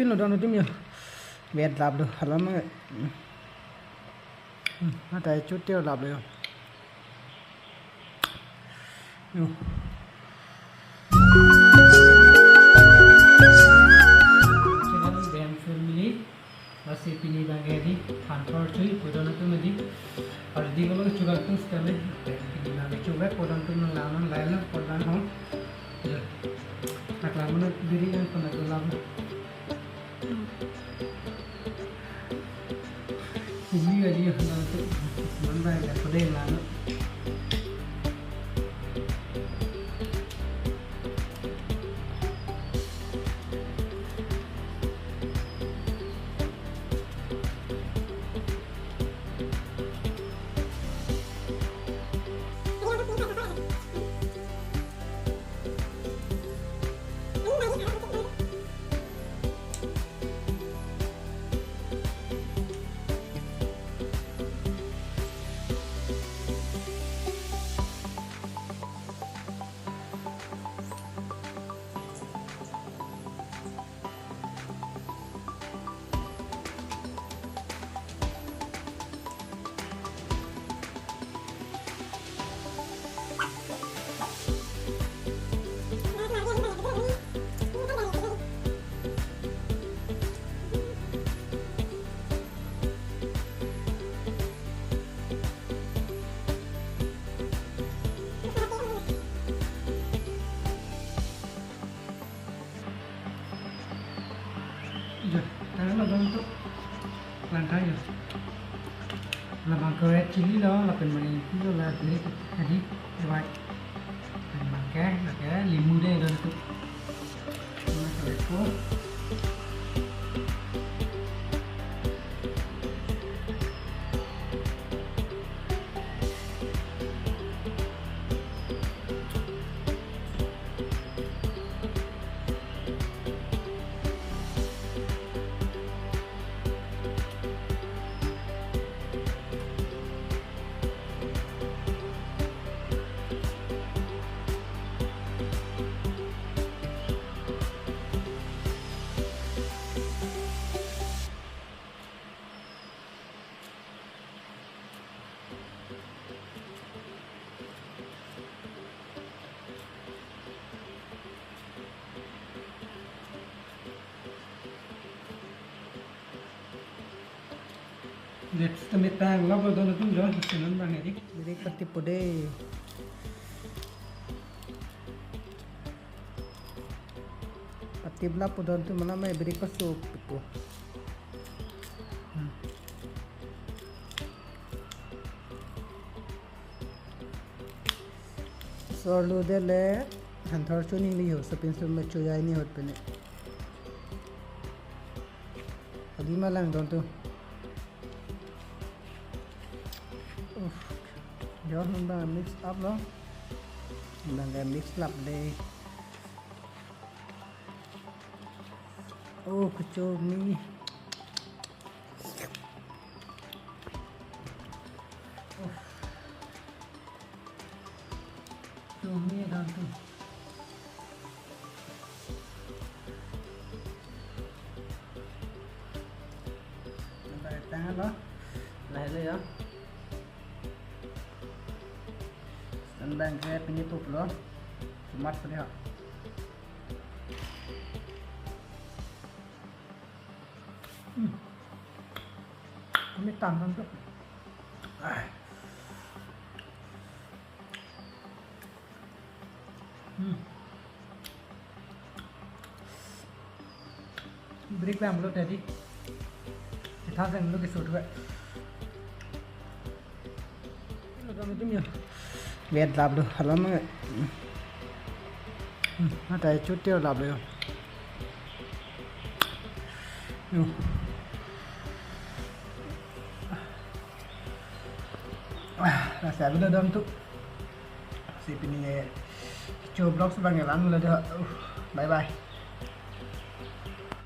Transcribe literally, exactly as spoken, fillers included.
Pinlo don atum yo. Vet lap lo, halam. Hmm, mata chut teo lap lo yo. Yo. Channel Dem Family, lasi pini abang ke dei, than thor chui, pudon atum dei. Ar dei kalau chulang tung sekali, pini abang ke chulang, pudon atum nang lang nang lain lang, pudon hong. Yo. Takla mana biri yang pernah tulang. Huli aja ya, nanti nambah ya, kode lama. Yo, tanglo don atum. Lang tha yo. Labang ke red chilli lo, lapen mani lo la diri tadi, right. Lapen abang ke, abang ke limu dei don atum. Masa lepo. Next, kami tanglo pudon atum jo, sinon abang ke dei. Birik patip po dei. Patip lap pudon atum, mana mai birik paso pipo. Hmm. Solo dele, than thor chuningri ho, sopinso ma chuya ni hot pene. Adi ma lang don atum. Uff. Yo, nang mix up lo. Nang mix lap dei. Oh, kecho mi. Oh. Kecho mi don atum. Nang tanglo. Lahelo yo. Nang abang ke pini pup lo. Sumat pede ho. Hmm. Kami tangkan tu. Ah. Hmm. Birik abang lo tadi. Kita sang lo ke sut ke. Lo don atum yo. Vet lap lo, halam. Hmm, mata chut teo lap lo yo. Yo. Ah, lasi abang lo don atum. Si pini kecho vlog si abang ke lang lo dei. Uh, bye bye.